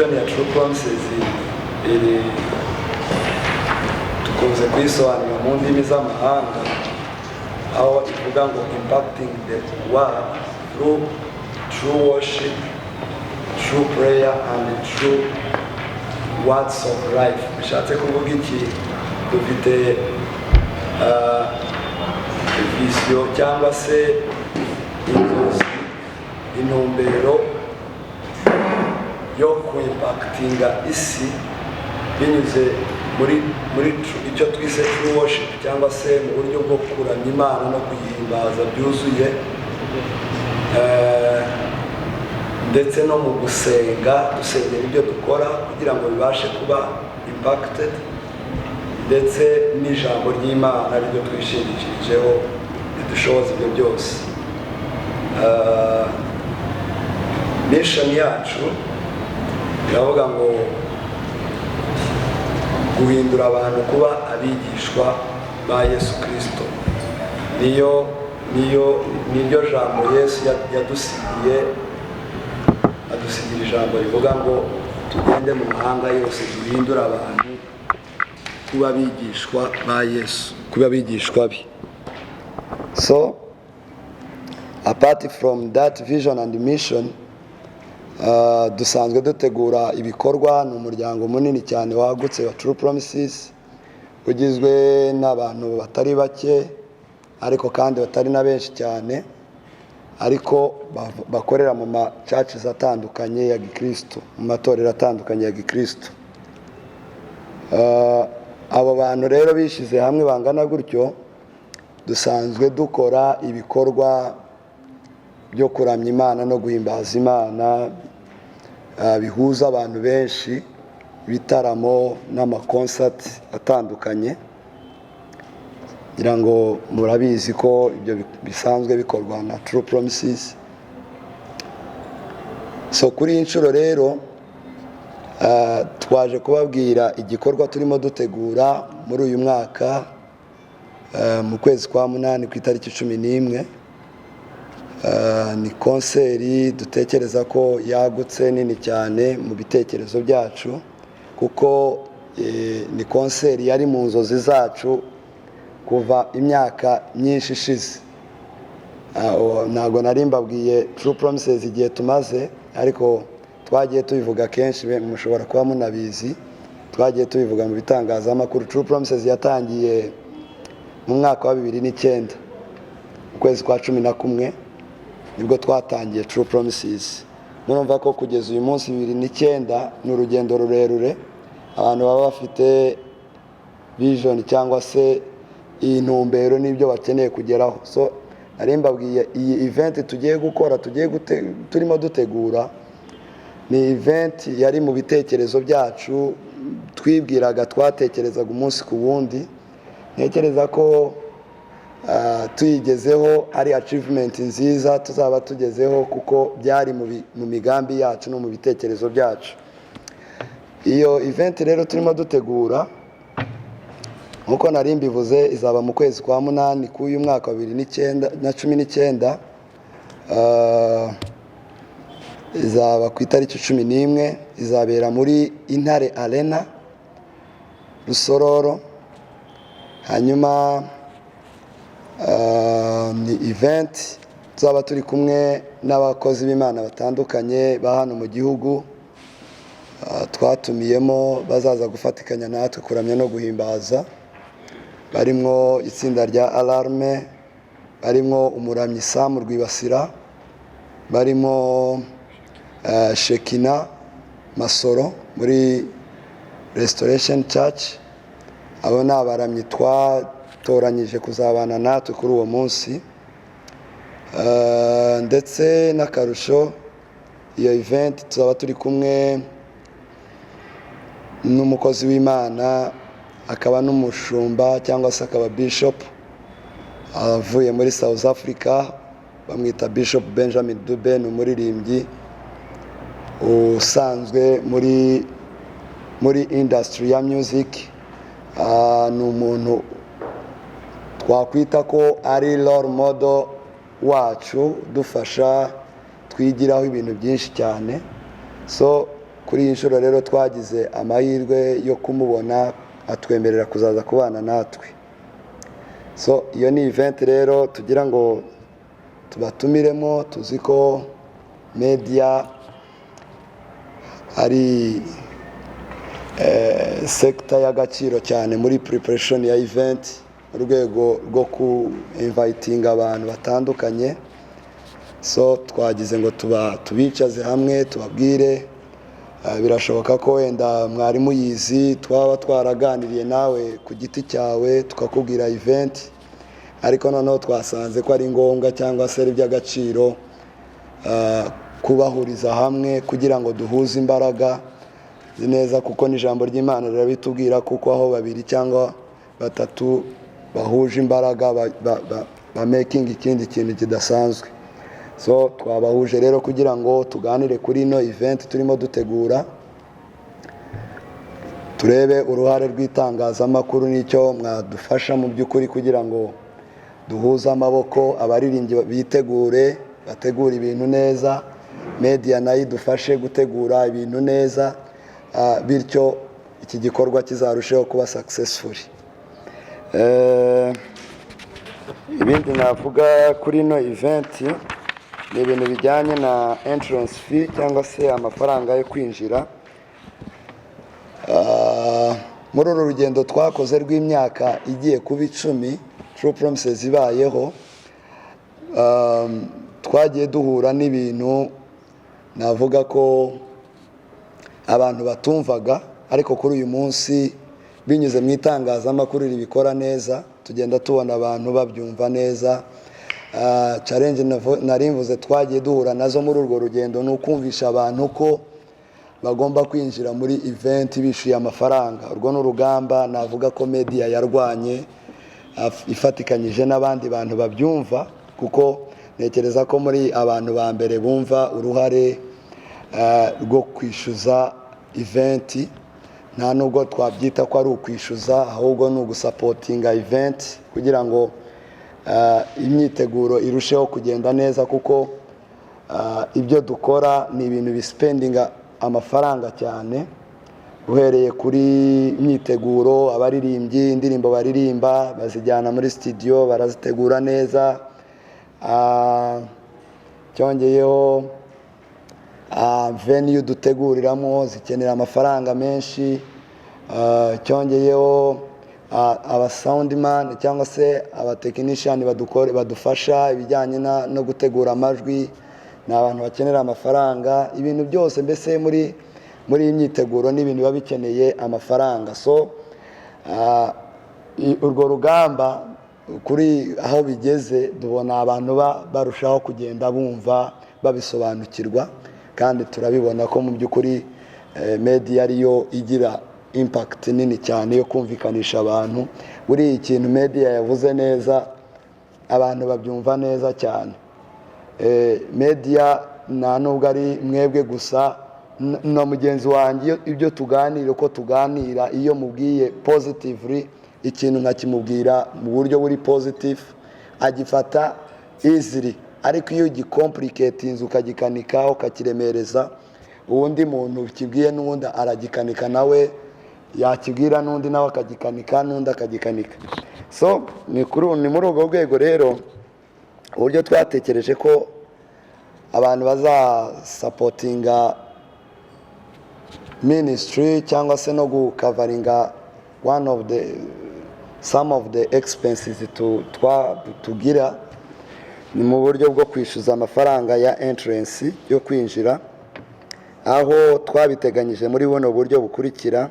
Vision ya True Promises iri, dukunze kuyisobanura mu ndimi z'amahanga, aho ivuga ngo "Impacting the world through true worship, true prayer and true words of life." Bishatse kuvuga iki? Dufite vision cyangwa se inzozi, intumbero yo kuimpactinga isi binyuze muri icyo twise true worship, cyangwa se mu buryo bwo kuramya Imana no kuyihimbaza byuzuye, ndetse no mu gusenga, dusengera ibyo dukora kugira ngo bibashe kuba impacted, ndetse n'ijambo ry'Imana ariryo twishingikirijeho ridushoboza ibyo byose. Mission yacu iravuga ngo guhindura abantu kuba abigishwa ba Yesu Kirisito. Niyo niryo jambo Yesu yadusigiye, adusigira ijambo rivuga ngo tugende mu mahanga yose, duhindure abantu kuba abigishwa ba Yesu, kuba abigishwa be. So apart from that vision and mission, dusanzwe dutegura ibikorwa. Ni umuryango munini cyane wagutse wa True Promises, ugizwe n'abantu batari bake ariko kandi batari na benshi cyane, ariko bakorera mu ma churches atandukanye ya gikristo, mu matorero atandukanye ya gikristo. Abo bantu rero bishyize hamwe bangana gutyo, dusanzwe dukora ibikorwa byo kuramya Imana no guhimbaza Imana, bihuza abantu benshi, ibitaramo n'amakonsati atandukanye. Ngira ngo murabizi ko ibyo bisanzwe bikorwa na True Promises. So kuri iyi nshuro rero, twaje kubabwira igikorwa turimo dutegura muri uyu mwaka, mu kwezi kwa munani ku itariki 11. Ni konseri dutekereza ko yagutse, nini cyane mu bitekerezo byacu, kuko ni konseri yari mu nzozi zacu kuva imyaka myinshi ishize. Ntabwo nari mbabwiye True Promises igihe tumaze, ariko twagiye tubivuga kenshi, mushobora kuba munabizi, twagiye tubivuga mu bitangazamakuru. True Promises yatangiye mu mwaka wa 2009, ukwezi kwa 11 nibwo twatangiye True Promises. Murumva ko kugeza uyu munsi, 2009, ni urugendo rurerure. Abantu baba bafite vision cyangwa se iyi ntumbero n'ibyo bakeneye kugeraho. So nari mbabwiye iyi event tugiye gukora, turimo dutegura, ni event yari mu bitekerezo byacu, twibwiraga, twatekerezaga umunsi ku wundi. Ntekereza ko tuyigezeho ari achievement nziza tuzaba tugezeho, kuko byari mu migambi yacu no mu bitekerezo byacu. Iyo event rero turimo dutegura, nkuko nari mbivuze, izaba mu kwezi kwa munani k'uyu mwaka wa bibiri n'icyenda na 19. Izaba ku itariki 11, izabera muri Intare Arena, Rusororo. Hanyuma ni event tuzaba turi kumwe n'abakozi b'Imana batandukanye ba hano mu gihugu, twatumiyemo bazaza gufatikanya natwe kuramya no guhimbaza, barimo itsinda rya Alarme, barimo umuramyi Sam Rwibasira, barimo Shekina Masoro muri Restoration Church. Abo ni abaramyi twatoranyije kuzabana natwe kuri uwo munsi. Ndetse n'akarusho, iyo event tuzaba turi kumwe n'umukozi w'Imana, akaba n'umushumba cyangwa se akaba bishop, avuye muri South Africa, bamwita Bishop Benjamin Dube. Ni umuririmbyi usanzwe muri industry ya music. Ni umuntu twakwita ko ari role model wacu, dufasha, twigiraho ibintu byinshi cyane. So kuri Kuri iyi nshuro rero twagize amahirwe yo kumubona, atwemerera kuzaza kubana natwe. So iyo ni event rero tugira ngo tubatumiremo. Tuzi ko media ari sector y'agaciro cyane muri preparation ya event, mu rwego rwo ku invitinga abantu batandukanye. So twagize ngo tuba tubicaze hamwe, tubabwire. Birashoboka ko wenda mwari muyizi, twaba twaraganiriye nawe ku giti cyawe tukakubwira event, ariko noneho twasanze ko ari ngombwa cyangwa se ari iby'agaciro kubahuriza hamwe kugira ngo duhuze imbaraga neza, kuko n'ijambo ry'Imana rirabitubwira, kuko aho babiri cyangwa batatu bahuje imbaraga ba making ikindi kintu kidasanzwe. So twabahuje rero kugira ngo tuganire kuri ino event turimo dutegura, turebe uruhare rw'itangazamakuru n'icyo mwadufasha mu by'ukuri kugira ngo duhuze amaboko, abaririmbyi bitegure, bategure ibintu neza, media nayo idufashe gutegura ibintu neza, bityo iki gikorwa kizarusheho kuba successful. Ibindi navuga kuri ino event ni ibintu bijyanye na entrance fee cyangwa se amafaranga yo kwinjira. Muri uru rugendo twakoze rw'imyaka igiye kuba 10 True Promises ibayeho, twagiye duhura n'ibintu navuga ko abantu batumvaga, ariko kuri uyu munsi, binyuze mu itangazamakuru ribikora neza, tugenda tubona abantu babyumva neza. Challenge nari mvuze twagiye duhura nazo muri urwo rugendo ni ukumvisha abantu ko bagomba kwinjira muri event bishyuye amafaranga. Urwo ni urugamba navuga ko media yarwanye ifatikanyije n'abandi bantu babyumva, kuko ntekereza ko muri abantu ba mbere bumva uruhare rwo kwishyuza event. Nta nubwo twabyita ko ari ukwishyuza, ahubwo ni ugusupportinga event kugira ngo imyiteguro irusheho kugenda neza, kuko ibyo dukora ni ibintu bispendinga amafaranga cyane, uhereye kuri imyiteguro, abaririmbyi, indirimbo baririmba bazijyana muri studio barazitegura neza. Cyongeyeho venue duteguriramo zikenera amafaranga menshi. Cyongeyeho aba soundman cyangwa se abatekinishiyani badufasha ibijyanye no gutegura amajwi ni abantu bakenera amafaranga. Ibintu byose mbese muri iyi myiteguro ni ibintu biba bikeneye amafaranga. So urwo rugamba kuri aho bigeze, tubona abantu barushaho kugenda bumva babisobanukirwa, kandi turabibona ko mu by'ukuri media ariyo igira impact nini cyane yo kumvikanisha abantu. Buriya ikintu media yavuze neza, abantu babyumva neza cyane. Media nta nubwo ari mwebwe gusa, na mugenzi wanjye, ibyo tuganira, uko tuganira, iyo mubwiye positively ikintu, nkakimubwira mu buryo buri positive, agifata easily. Ariko iyo ugicomplicatinze, ukagikanika, ukakiremereza, uwundi muntu ukibwiye n'uwundi aragikanika, nawe yakibwira n'undi, nawe akagikanika, n'undi akagikanika. So ni muri ubwo rwego rero uburyo twatekereje ko abantu bazasupportinga ministry cyangwa se no gucoveringa one of the some of the expenses tugira ni mu buryo bwo kwishyuza amafaranga ya entrance, yo kwinjira, aho twabiteganyije muri buno buryo bukurikira.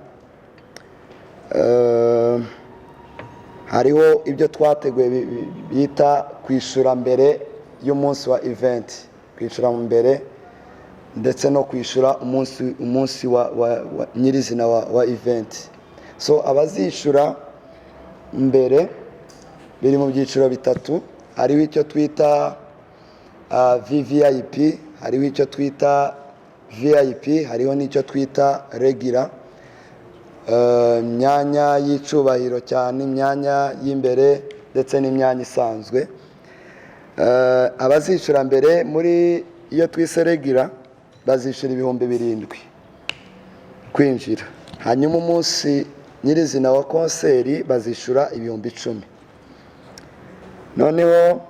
Hariho ibyo twateguye bita kwishyura mbere y'umunsi wa event, kwishyura mbere ndetse no kwishyura umunsi wa nyirizina wa event. So abazishyura mbere biri mu byiciro bitatu: hariho icyo twita VVIP, hariho icyo twita VIP, hariho n'icyo twita regular. Imyanya y'icubahiro cyane, imyanya y'imbere ndetse n'imyanya isanzwe. Abazishyura mbere muri iyo twise regular bazishyura 7000. kwinjira. Hanyuma umunsi nyirizina wa concert bazishyura 10,000. Noneho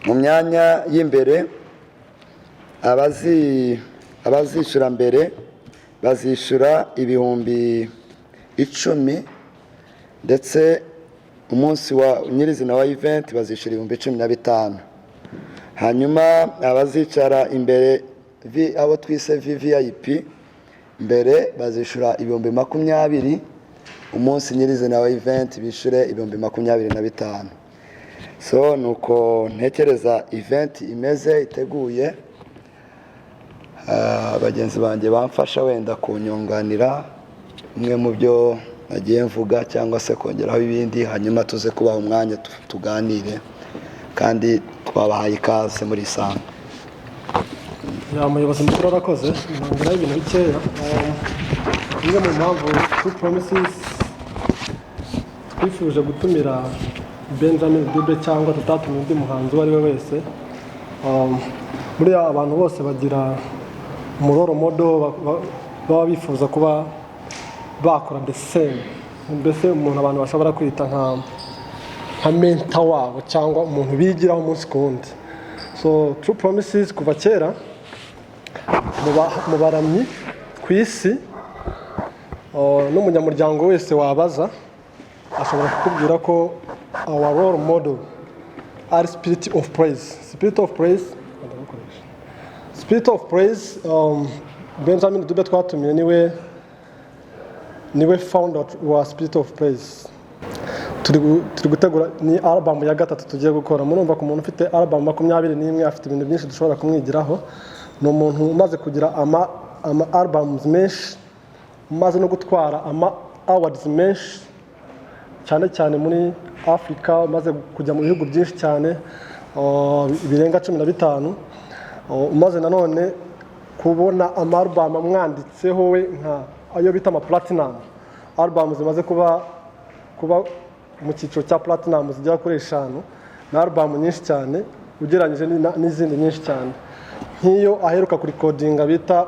mu myanya y'imbere, abazishyura mbere bazishyura 10,000, ndetse umunsi wa nyirizina wa event bazishyura 15,000. Hanyuma abazicara imbere, abo twise VVIP, mbere bazishyura 20,000, umunsi nyirizina wa event bishyure 25,000. So nuko ntekereza event imeze, iteguye. Bagenzi banjye bamfasha wenda kunyunganira umwe mu byo nagiye mvuga cyangwa se kongeraho ibindi, hanyuma tuze kubaha umwanya tuganire, kandi twabahaye ikaze muri isanga. Ya, umuyobozi mukuru arakoze. Nongeraho ibintu bikeya. Imwe mu mpamvu True Promises twifuje gutumira Benjamin Dube cyangwa tutatumiye undi muhanzi uwo ari we wese, buriya abantu bose bagira umu role model baba bifuza kuba bakora the same, mbese umuntu abantu bashobora kwita nka mentor wabo cyangwa umuntu bigiraho umunsi ku wundi. So True Promises kuva kera mu baramyi ku isi, n'umunyamuryango wese wabaza ashobora kukubwira ko our role model ari Spirit of Praise. Spirit of Praise, ndagukoresha. Spirit of Praise, Benjamin Dube twatumiye niwe founder wa Spirit of Praise. Turi gutegura, ni album ya gatatu tugiye gukora. Murumva ku muntu ufite album 21 afite ibintu byinshi dushobora kumwigiraho. Ni umuntu umaze kugira ama albums menshi, umaze no gutwara ama awards menshi cyane cyane muri Afurika, umaze kujya mu bihugu byinshi cyane, birenga 15, umaze nanone kubona ama album amwanditseho we, nka ayo bita ama platinum album, zimaze kuba mu cyiciro cya platinum zigera kuri eshanu. Ni album nyinshi cyane ugereranyije n'izindi nyinshi cyane, nk'iyo aheruka kurikodinga bita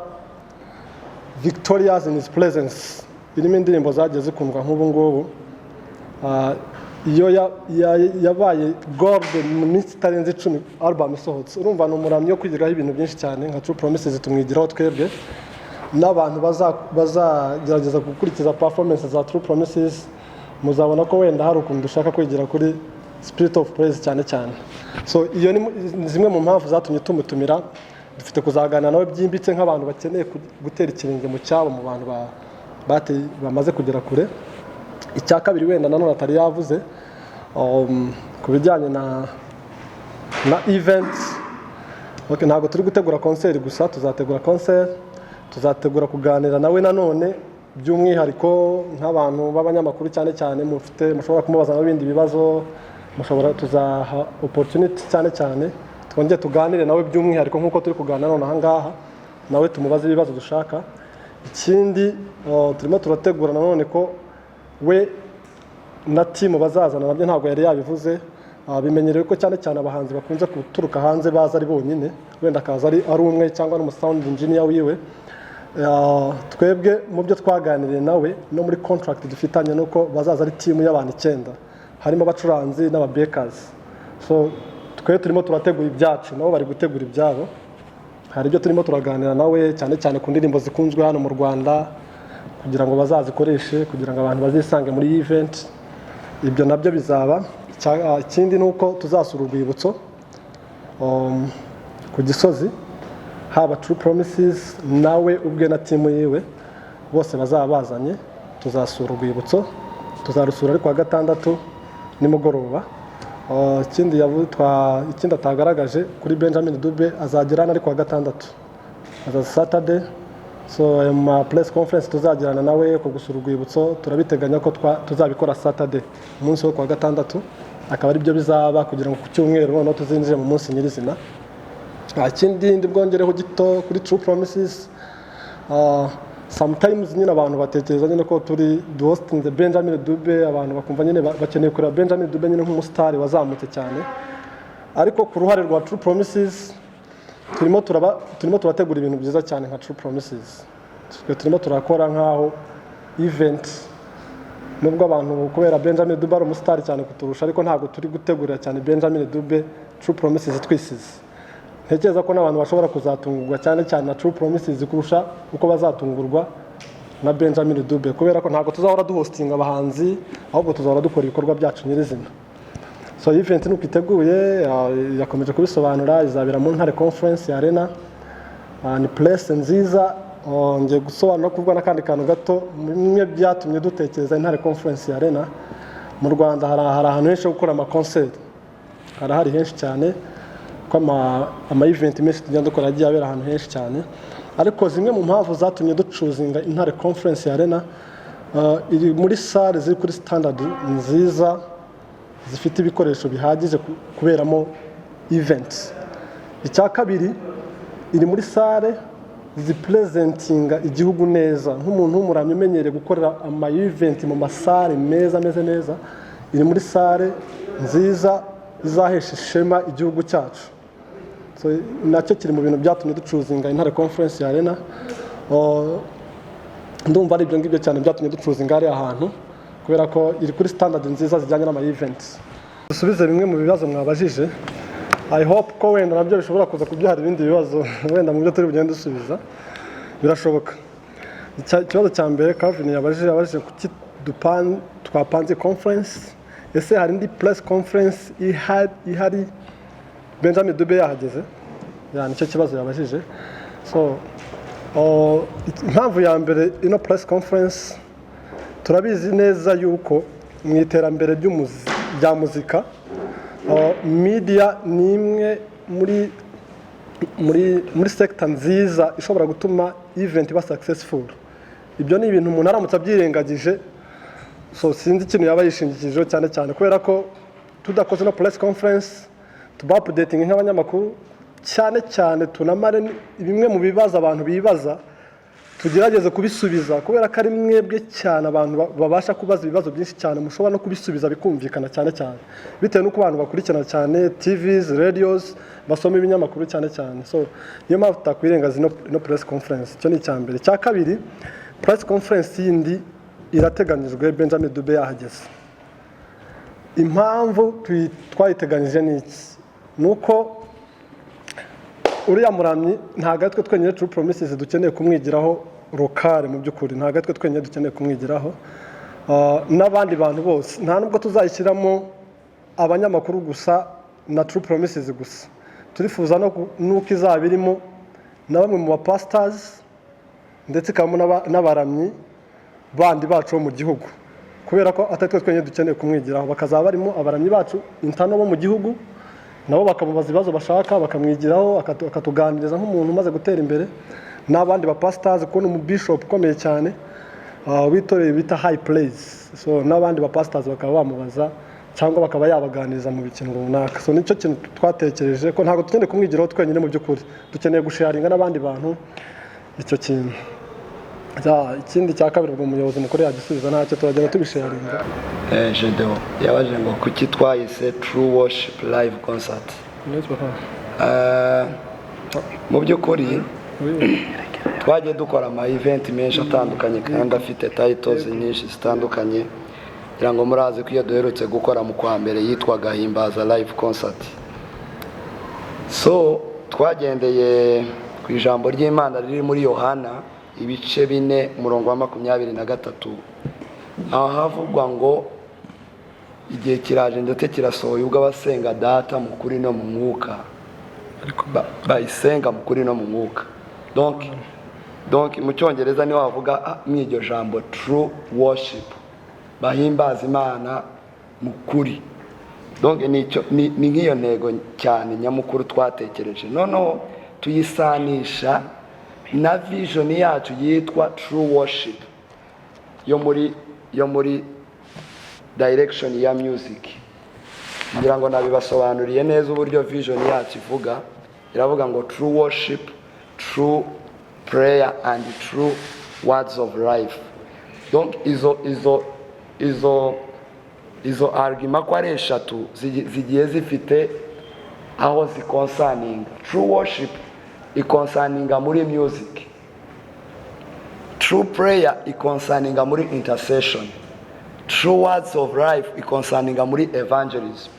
Victorious in His Presence, irimo indirimbo zagiye zikundwa nk'ubu ngubu. Iyo yabaye gold mu minsi itarenze 10 album isohotse. Urumva ni umuramyi wo kwigiraho ibintu byinshi cyane. Nka True Promises tumwigiraho twebwe, n'abantu bazagerageza gukurikiza performance za True Promises muzabona ko wenda hari ukuntu dushaka kwigira kuri Spirit of Praise cyane cyane. So iyo ni zimwe mu mpamvu zatumye tumutumira. Dufite kuzaganira nawe byimbitse nk'abantu bakeneye gutera ikirenge mu cyabo mu bantu bamaze kugera kure. Icya kabiri wenda nanone atari yavuze, ku bijyanye na event, okay, ntabwo turi gutegura concert gusa. Tuzategura concert, tuzategura kuganira nawe nanone by'umwihariko nk'abantu b'abanyamakuru cyane cyane mufite, mushobora kumubaza n'ibindi bibazo, mushobora, tuzaha opportunity cyane cyane twongere tuganire nawe by'umwihariko nk'uko turi kuganira none aha ngaha, nawe tumubaze ibibazo dushaka. Ikindi, turimo turategura nanone ko we na team bazazana, nabyo ntabwo yari yabivuze. Bimenyerewe ko cyane cyane abahanzi bakunze guturuka hanze baza ari bonyine, wenda akaza ari umwe cyangwa n'umu sound engineer wiwe. Twebwe mu byo twaganiriye nawe no muri contract dufitanye nuko bazaza ari team y'abantu icyenda, harimo abacuranzi n'aba backers. So twe turimo turategura ibyacu, nabo bari gutegura ibyabo. Hari ibyo turimo turaganira nawe cyane cyane ku ndirimbo zikunzwe hano mu Rwanda kugira ngo bazazikoreshe, kugira ngo abantu bazisange muri iyi event. Ibyo nabyo bizaba. Ikindi ni uko tuzasura urwibutso ku Gisozi, haba True Promises nawe ubwe na team yiwe bose bazaba bazanye. Tuzasura urwibutso, tuzarusura ari kuwa gatandatu nimugoroba. Ikindi atagaragaje kuri Benjamin Dube, azagera hano ari kuwa gatandatu, azaza Saturday. So ayo ma press conference tuzagirana nawe ku gusura urwibutso turabiteganya ko tuzabikora Saturday, umunsi wo kuwa gatandatu, akaba ari byo bizaba kugira ngo ku cyumweru noneho tuzinjire mu munsi nyirizina. Ikindi ndi bwongereho gito kuri True Promises, sometimes nyine abantu batekereza nyine ko turi hosting Benjamin Dube, abantu bakumva nyine bakeneye kureba Benjamin Dube nyine nk'umusitari wazamutse cyane. Ariko ku ruhare rwa True Promises, turimo turategura ibintu byiza cyane nka True Promises. Twe turimo turakora nk'aho event, nubwo abantu kubera Benjamin Dube ari umusitari cyane kuturusha, ariko ntabwo turi gutegurira cyane Benjamin Dube True Promises twisize. Ntekereza ko n'abantu bashobora kuzatungurwa cyane cyane na True Promises kurusha uko bazatungurwa na Benjamin Dube, kubera ko ntabwo tuzahora duhostinga abahanzi, ahubwo tuzahora dukora ibikorwa byacu nyirizina. So event nuko iteguye, yakomeje kubisobanura, izabera mu Ntare Conference Arena. Ni place nziza. Ngiye gusobanura kuvuga n'akandi kantu gato. Bimwe byatumye dutekereza Intare Conference Arena, mu Rwanda hari ahantu henshi ho gukora amakonseri, harahari henshi cyane, ko ama event menshi tugenda dukora agiye abera ahantu henshi cyane. Ariko zimwe mu mpamvu zatumye duchoosinga Intare Conference Arena, iri muri salle ziri kuri standard nziza, zifite ibikoresho bihagije kuberamo events. Icya kabiri, iri muri salle zipresentinga igihugu neza. Nk'umuntu w'umuramyi umenyereye gukorera ama event mu masalle meza ameze neza, iri muri salle nziza izahesha ishema igihugu cyacu. So, nacyo kiri mu bintu byatumye duchoosinga Intare Conference Arena. Ndumva ari ibyo ngibyo cyane byatumye duchoosinga hariya hantu, kubera ko iri kuri standard nziza zijyanye n'ama events. Dusubize bimwe mu bibazo mwabajije. I hope ko wenda nabyo bishobora kuza kubyara ibindi bibazo wenda mu byo turi bugende dusubiza, birashoboka. Ikibazo cya mbere Calvin yabajije kuki twapanze conference. Ese hari indi press conference ihari Benjamin Dube yahageze? Ya, nicyo kibazo yabajije. So impamvu ya mbere, ino press conference, turabizi neza yuko mu iterambere rya muzika, media ni imwe muri sector nziza ishobora gutuma event iba successful. Ibyo ni ibintu umuntu aramutse abyirengagije, so sinzi ikintu yaba yishingikirijeho cyane cyane, kubera ko tudakoze no press conference tuba updating nk'abanyamakuru cyane cyane, tunamare bimwe mu bibazo abantu bibaza, tugerageze kubisubiza, kubera ko ari mwebwe cyane abantu babasha kubaza ibibazo byinshi cyane, mushobora no kubisubiza bikumvikana cyane cyane, bitewe n'uko abantu bakurikirana cyane TVs, radios, basoma ibinyamakuru cyane cyane. So niyo mpamvu tutakwirengaza ino press conference. Icyo ni icya mbere. Icya kabiri, press conference yindi irateganyijwe Benjamin Dube yahageze. Impamvu twayiteganyije ni iki? Ni uko uriya muramyi ntabwo ari twe twenyine True Promises dukeneye kumwigiraho local. Mu by'ukuri ntabwo ari twe twenyine dukeneye kumwigiraho, n'abandi bantu bose. Nta nubwo tuzayishyiramo abanyamakuru gusa na True Promises gusa. Turifuza n'uko izaba irimo na bamwe mu bapastors, ndetse ikabamo n'abaramyi bandi bacu bo mu gihugu, kubera ko atari twe twenyine dukeneye kumwigiraho. Bakazaba barimo abaramyi bacu intano bo mu gihugu, nabo bakamubaza ibibazo bashaka, bakamwigiraho, akatuganiriza nk'umuntu umaze gutera imbere, n'abandi bapastors, kubona umubishop ukomeye cyane w'itorero bita High Praise. So n'abandi bapastors bakaba bamubaza cyangwa bakaba yabaganiriza mu bintu runaka. So nicyo kintu twatekereje, ko ntabwo dukeneye kumwigiraho twenyine. Mu by'ukuri dukeneye gusharinga n'abandi bantu icyo kintu. Ikindi cya kabiri, ubwo umuyobozi mukuru yagisubiza, ntacyo, turagenda tubisharinga. Gedeon yabaje ngo kuki twayise True Worship Live Concert. Yes, papa. Mu by'ukuri twagiye dukora ama event menshi atandukanye kandi afite titles nyinshi zitandukanye. Ngira ngo murazi ko iyo duherutse gukora mu kwa mbere yitwaga Himbaza Live Concert. So twagendeye ku ijambo ry'Imana riri muri Yohana ibice 4, umurongo wa 23, aho havugwa ngo igihe kiraje ndetse kirasohoye ubwo abasenga Data mu kuri no mu mwuka bayisenga mu kuri no mu mwuka. Donc mu Cyongereza niho havuga mu iryo jambo true worship, bahimbaza Imana mu kuri. Donc ni nk'iyo ntego cyane nyamukuru twatekereje, noneho tuyisanisha na vision yacu yitwa True Worship yo muri direction ya music. Ngira ngo nabibasobanuriye neza uburyo vision yacu ivuga. Iravuga ngo true worship, true prayer and true words of life. Donc izo argument ko ari eshatu zigiye zifite aho ziconcerninga. True worship iconcerninga muri music. True prayer iconcerninga muri intercession. True words of life iconcerninga muri evangelism.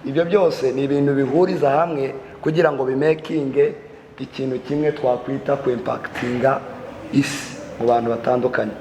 Ibyo byose ni ibintu bihuriza hamwe kugira ngo bimakinge ikintu kimwe twakwita ku impactinga isi mu bantu batandukanye.